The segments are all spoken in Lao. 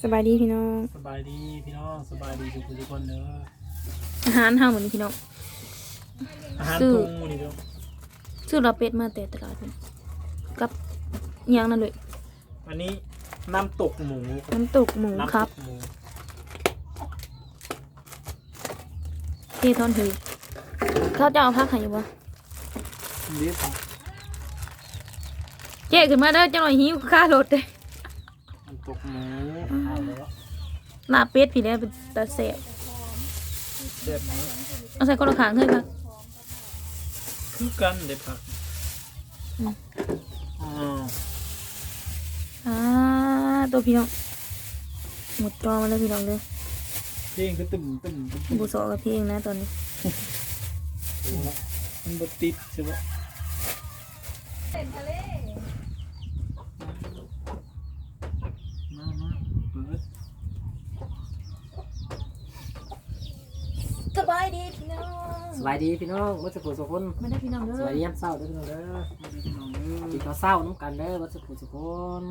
ສະບາຍດີພີ່ນ້ອງ ສະບາຍດີພີ່ນ້ອງ ສະບາຍດີທຸກຄົນເດີ. ອາຫານເຮົາມື້ນີ້ພີ່ນ້ອງ ອາຫານ ຊື້ ທຸ່ງມື້ນີ້ພີ່ນ້ອງ ຊື້ລາບເປັດມາແຕ່ຕະຫຼາດ ກັບອີ່ຫຍັງນັ້ນເລີຍ ອັນນີ້ນ້ຳຕົກໝູ ນ້ຳຕົກໝູ ນ້ຳຕົກໝູ ຄັບ ເທທອນເຮີ ເຂົາເຈົ້າເອົາຜັກໃຫ້ຢູ່ບໍ່? ເດ້ ເຈ້ຂຶ້ນມາເດີ ຈັກໜ້ອຍຫິວຄາລົດເດ້. ນ້ຳຕົກໝູ ອືມ ເອົາແລ້ວ ລາບເປັດພີ້ແຫຼະ ເປັນຕາແຊບ ແຊບເນາະ ເອົາໃສ່ຄົນລະຂ້າງເຮີ ຜັກ ຄືກັນເດ້ຜັກ ອືມ ອ່າ ອ່າ ໂຕພີ່ນ້ອງ ໝົດຈໍມາເລີຍພີ່ນ້ອງເດີ ເພງຄືຕຶ້ມໆໆ ບໍ່ຊອກກັບເພງນະຕອນນີ້ ມັນບໍ່ຕິດໃຊ່ບໍ່? ເປັນທະເລ ມາ ມາ ເປີດ ສະບາຍດີພີ່ນ້ອງ ສະບາຍດີພີ່ນ້ອງ ເບິດສຸຂູສຸຄົນ ມາເດີພີ່ນ້ອງເດີ ສະບາຍດີຍາມເຊົ້າເດີພີ່ນ້ອງເດີ ມາເດີພີ່ນ້ອງເດີ ກິນເຂົ້າເຊົ້ານຳກັນເດີ ເບິດສຸຂູສຸຄົນ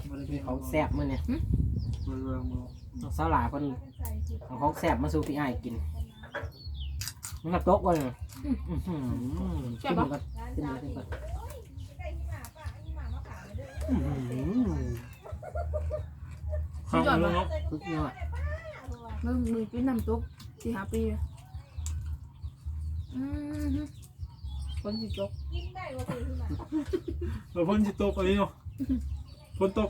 ບໍ່ໄດ້ກິນຂອງແຊບມື້ນີ້ ຫຶ ບໍ່ໄດ້ເບິ່ງບໍ່ ນ້ອງສາວຫຼ້າເພິ່ນເອົາຂອງແຊບມາສູ່ພີ່ອ້າຍກິນ ມັນກະຕົກວ່າ ອືມ ອື ແຊບບໍ່? ກິນກ່ອນ ກິນກ່ອນ ກິນກ່ອນ ອື ສຸດຍອດບໍ່? ສຸດຍອດ ເບິ່ງມື້ກິນນ້ຳຕົກ ສີ່ຫ້າປີ ອື ຝົນຊິຕົກ ເອີ ຝົນຊິຕົກອີ່ຫຼີເນາະ ຝົນຕົກ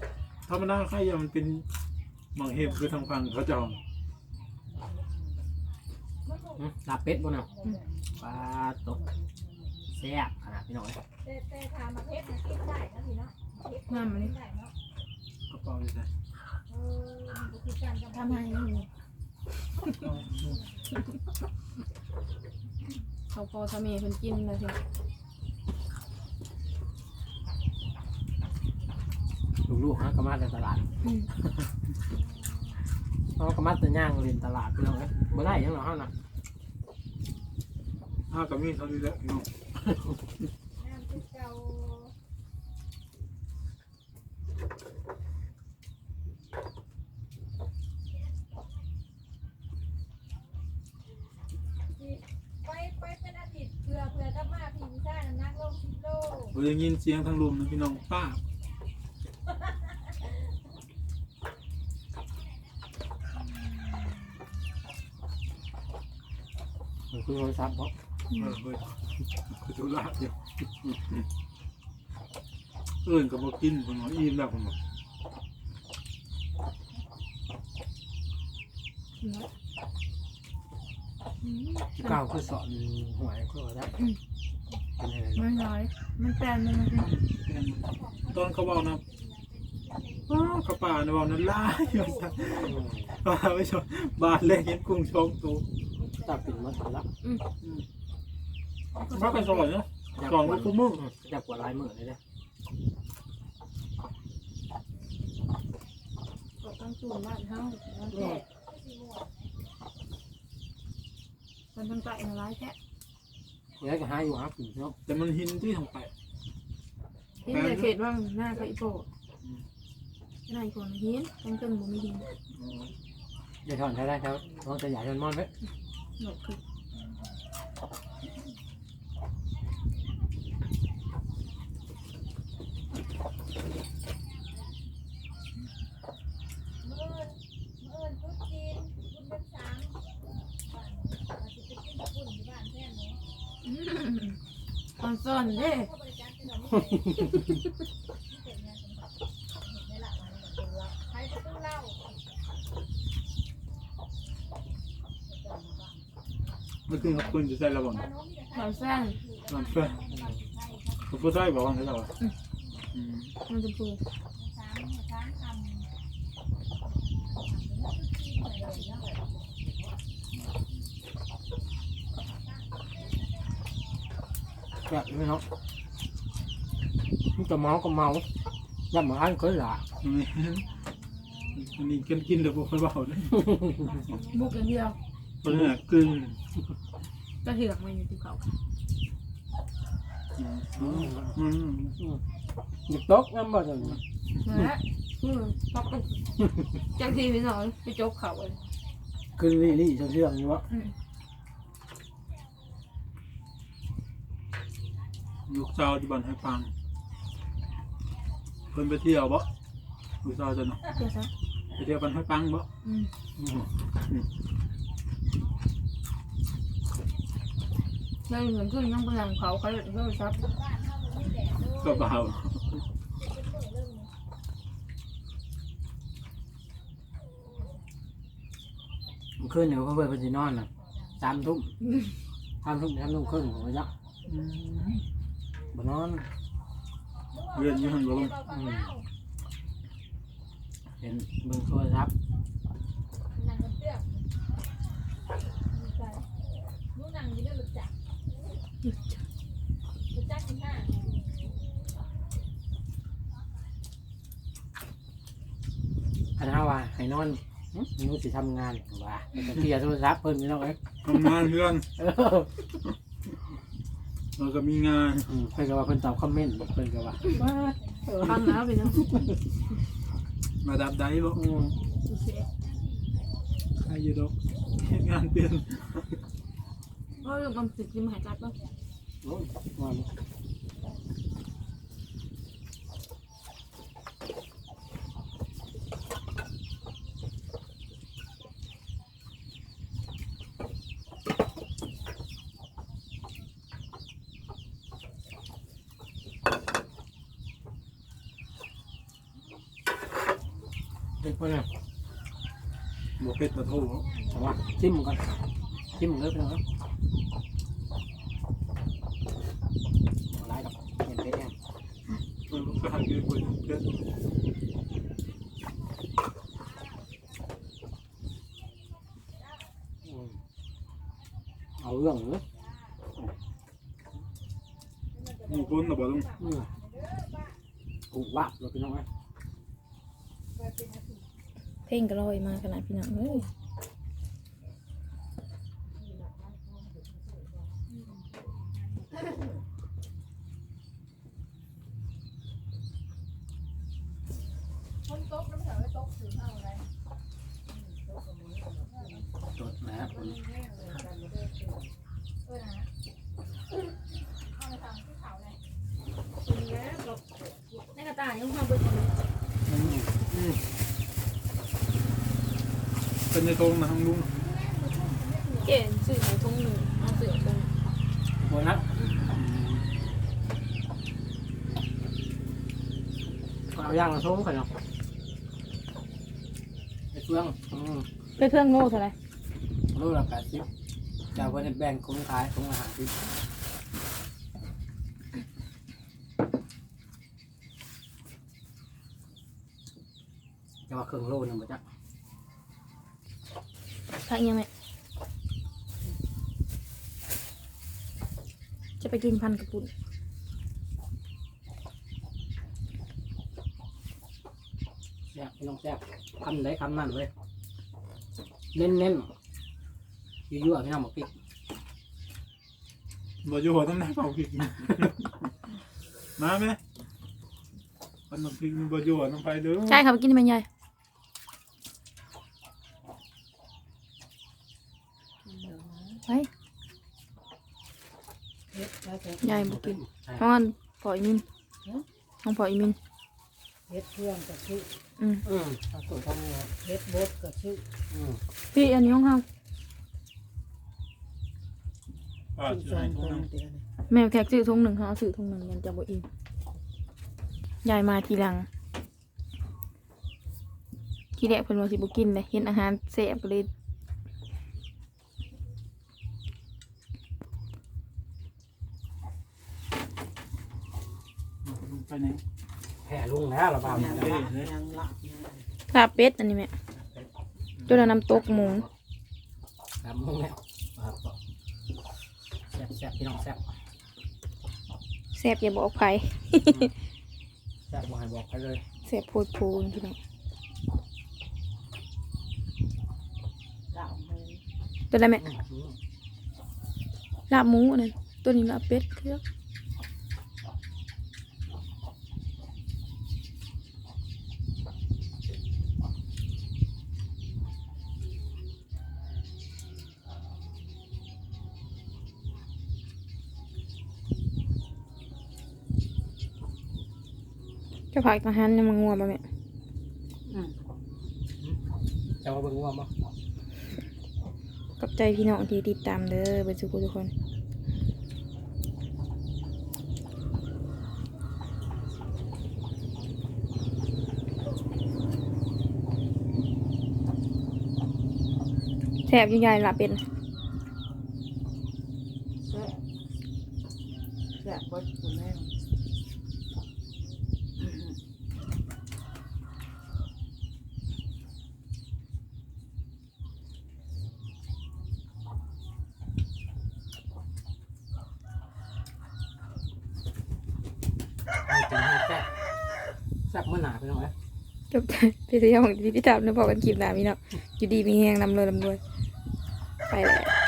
ທຳມະດາ ໃຄຢູ່ ມັນເປັນ ໝາກເຫັບຄືທາງຝັ່ງເຂົາເຈົ້າ ອືມ ລາບເປັດບໍ່ນະ ອືມ ປາໂຕ ແຊບຂະໜາດພີ່ນ້ອງເອີຍ ແຕ່ ແຕ່ຖ້າໝາກເຫັບມັນກິນໄດ້ນະພີ່ເນາະ ໝາກເຫັບ ງາມອັນນີ້ ກິນໄດ້ເນາະ ກະເປົາຢູ່ໃສ ເອີ ມັນບໍ່ຄືກັນກັບ ທຳໃຫ້ ເຂົາພໍ່ຊາມີເພິ່ນກິນນະ ລູກໆ ຫາກະມາແຕ່ຕະຫຼາດ ອືມ ເຮົາກະມາແຕ່ຍ່າງຫຼິ້ນຕະຫຼາດພີ່ນ້ອງເອີຍ ບໍ່ໄດ້ຫຍັງດອກເຮົານະ ຫາກະມີເທົ່ານີ້ແຫຼະພີ່ນ້ອງ ໄປ ໄປເປັນອາທິດ ເພື່ອ ເພື່ອກັບມາພີ້ວິຊານ້ຳໜັກລົງສິບໂລ ບໍ່ໄດ້ຍິນສຽງທາງລຸ່ມນະພີ່ນ້ອງ ປ້າ ມັນຄືໂທລະສັບເນາະ ເອີ ເອີ ຄືທຸລະຢູ່. ເອີ້ນກໍບໍ່ກິນ ເພິ່ນວ່າອີ່ມແລ້ວ ເພິ່ນວ່າ ອືມ ກ່າວຄືສອນຫວຍ ຄືວ່າໄດ້ ອືມ ເປັນໄງ ມັນຫຼາຍ ມັນແປນ ມັນ ຕອນເຂົາເວົ້ານະ ປ້າ ເຂົ້າປ່ານະ ເວົ້ານັ້ນຫຼາຍ ວ່າຊັ້ນ ອືມ ວ່າໄປຊອກ ບາດແລກເຫັນກຸ້ງສອງໂຕ ຕາປິ່ນໝົດລະ ອືມ ອືມ ພາກັນສອນເນາະ ສອນມາຄູ່ມື້ ອືມ ຢາກກວາດຫຼາຍມື້ເລີຍເດ້ ກໍຕັ້ງສູນບ້ານເຮົາ ມັນແຕກ ມັນຕັ້ງໃຈນະຫຼາຍແທ້ ເອີ ກໍຫາຢູ່ຫາກິນເນາະ ແຕ່ມັນຫີນຕິທາງໃຕ້ ຫີນແຕ່ເຂດວັງນາເຂົາອີ່ພໍ່ ອືມ ນາອີ່ພໍ່ຫັ້ນຫີນ ທາງເທິງບໍ່ມີຫີນ ອືມ ຢ່າຖອນໃຊ້ໄດ້ແລ້ວ ລອງແຕ່ຢາຍມັນມອນເດ້ ມື້ອື່ນ ມື້ອື່ນຕຣຸດຈີນ ບຸນເດືອນສາມ ວ່າຊິໄປກິນເຂົ້າປຸ້ນຢູ່ບ້ານແທນເນາະ ອືມ ອອນຊອນເດ້ ເຂົາບໍ່ໄດ້ຈັດເປັນດອກ ມີແຕ່ ມີແຕ່ຫຍັງ ເຮັດໄດ້ລະ ໃຫ້ປະຕູເລົ່າ ມາກິນເຂົ້າປຸ້ນຢູ່ໃສລະບໍ່? ບ້ານແຊງ ບ້ານແຊງ ເປັນຜູ້ໄທບໍ່? ບ້ານແຊງ ອືມ ອືມ ມັນຈະປູກ ແຊບຢູ່ເນາະ ມັນຈະເມົາກໍເມົາ ຢ່າມາອ່ານເຄີຍຫຼາ ອືມ ອັນນີ້ເພິ່ນກິນແລ້ວບໍ່ຄ່ອຍເວົ້າເດ້ ບຸກຢ່າງດຽວ ເພິ່ນກຶ້ງ ກະເທືອກມັນຢູ່ທີ່ເຂົາ ອືມ ອືມ ອືມ ຢາກຕົກນຳບໍ່? ນັ້ນແຫຼະ ອືມ ພັກກັນ ຈັກທີພີ່ນ້ອງ ໄປຈົກເຂົ້າ ຂຶ້ນນີ້ນີ້ເຊື່ອງຢູ່ບໍ່? ອືມ ລູກສາວຢູ່ບ້ານຫ້ວຍປາງ ເພິ່ນໄປທ່ຽວບໍ່? ລູກສາວເຈົ້ານະ ໄປທ່ຽວໃສ? ໄປທ່ຽວບ້ານຫ້ວຍປາງບໍ່? ອືມ ອືມ ອືມ ໃນເຮືອນຄືຍັງໄປນັ່ງເຝົ້າ ໃຜເລີຍໂທລະສັບ ກໍບ່າວ ມື້ຄືນນີ້ເພິ່ນ ເພິ່ນຊິນອນນະ ສາມທຸ່ມ ສາມທຸ່ມ ສາມທຸ່ມເຄິ່ງ ອືມ ບໍ່ນອນ ເລື່ອນຢູ່ຫັ້ນບໍ່ລົງ ອືມ ເຫັນເບິ່ງໂທລະສັບ ຄັນເຮົາວ່າໃຫ້ນອນ ຫຶ ໜູຊິທຳງານ ວ່າ ໄປເຄຍໂທລະສັບເພິ່ນ ພີ່ນ້ອງເອີຍ ທຳງານເຮືອນ ເອີ ເຮົາກໍມີງານ ອືມ ເພິ່ນກໍວ່າ ເພິ່ນຕອບຄອມເມັນ ເພິ່ນກໍວ່າ ຟັງແລ້ວເປັນຫຍັງ ລະດັບໃດບໍ່? ອືມ ໃຄຢູ່ດອກ ເຮັດງານເປັນ ເອີ ມັນຊິກິນໃຫ້ກັດບໍ່? ໂອ້ຍ ວ່າ ເຜັດບໍ່ນີ້? ບໍ່ເຜັດ ບໍ່ໂທເນາະ ແຕ່ວ່າຊີມກ່ອນ ຊີມເລີຍພີ່ນ້ອງເອີຍ ບໍ່ຫຼາຍດອກ ເຜັດແຮງ ມັນບໍ່ຄືເຜັດ ອືມ ເອົາເລື່ອງເລີຍ ມີຄົນລະບໍ່ລຸງ? ອືມ ກຸບວາບເລີຍພີ່ນ້ອງເອີຍ ເພງກໍລອຍມາຂະໜາດພີ່ນ້ອງເອີຍ ຝົນຕົກແລ້ວມັນກໍຕົກຄືເຮົາໄດ໋ ຕົກແລ້ວ ໃນກະຕ່າຍັງເຮົາເບິ່ງ ອືມ ອືມ ເປັນໃນຖົງນະ ທາງລຸງ ເຈນຊື້ໃຫ້ຖົງໜຶ່ງ ເອົາຊື້ຖົງ ບໍ່ນະ ອືມ ເອົາຢ່າງລະຖົງຂ້ອຍເນາະ ເຮັດເຟືອງ ອືມ ເຮັດເຟືອງໂລເທົ່າໃດ? ໂລລະແປດສິບ ເຈົ້າເພິ່ນແບ່ງຄົນຂາຍ ຄົນລະຫ້າສິບ ຈະວ່າເຄິ່ງໂລໜຶ່ງບໍ່ຈັກ ຜັກອີ່ຫຍັງແມ່? ຈະໄປກິນພັນກະປຸ້ນ ແຊບພີ່ນ້ອງແຊບ ຄຳໃດຄຳນັ້ນເລີຍ ເນັ້ນໆ ຍົວໆ ພີ່ນ້ອງ ໝາກພິກ ບໍ່ຢູ່ນຳໃດ ໝາກພິກ ມາແມ່ ຄັນໝາກພິກມັນບໍ່ຢູ່ນຳໃຜເດີ ໃຊ່ ເຂົ້າໄປກິນແມ່ໃຫຍ່ ໄປ ເຮັດ ຍາຍບໍ່ກິນ ຮ້ອນ ພໍ່ອີມິນ ຮະ ຂອງພໍ່ອີມິນ ເຮັດເຄື່ອງກະຊື້ ອືມ ອືມ ເອົາຕົວຂອງເຮົາ ເຮັດບົດກະຊື້ ອືມ ພີ່ ອັນນີ້ຂອງເຮົາ ປ້າຊື້ໃຫ້ຖົງໜຶ່ງ ແມ່ແຂກຊື້ຖົງໜຶ່ງ ເຮົາເອົາຊື້ຖົງໜຶ່ງ ຍັນຈະບໍ່ອີ່ມ ຍາຍມາທີຫຼັງ ທີແລກເພິ່ນວ່າຊິບໍ່ກິນເດ້ ເຫັນອາຫານແຊບກໍເລີຍ ໄປນີ້ ແພ້ລຸງແລ້ວລະບ່າວ ຍັງລາບ ລາບເປັດອັນນີ້ແມ່ ຕົວນັ້ນນ້ຳຕົກໝູ ລາບໝູແລ້ວ ແຊບໆ ພີ່ນ້ອງແຊບ ແຊບຢ່າບອກໃຜ ແຊບບໍ່ໃຫ້ບອກໃຜເລີຍ ແຊບໂພດໂພພີ່ນ້ອງ ຕົວໃດແມ່ ອືມ ລາບໝູອັນນັ້ນ ຕົວນີ້ລາບເປັດຄື ອືມ ເຈົ້າຜັກນະຫັ້ນຍັງມາງົວບໍ່ແມ່? ອືມ ເຈົ້າວ່າເບິ່ງງົວບໍ່? ຂອບໃຈພີ່ນ້ອງທີ່ຕິດຕາມເດີ ເບິດສູ່ຜູ້ທຸກຄົນ. ແຊບຢູ່ຍາຍ ລາບເປັດ. ແຊບ ແຊບເບິດ ເອົາກິນໃຫ້ແຊບ ແຊບມື້ໜ້າພີ່ນ້ອງເອີຍ. ຈົບ ໄປທ່ຽວທີ່ຕິດຕາມນຳພໍ້ກັນຄລິບໜ້າພີ່ນ້ອງ. ຢູ່ດີມີແຮງ ລ່ຳລວຍ ລ່ຳລວຍ ໄປແລ້ວ.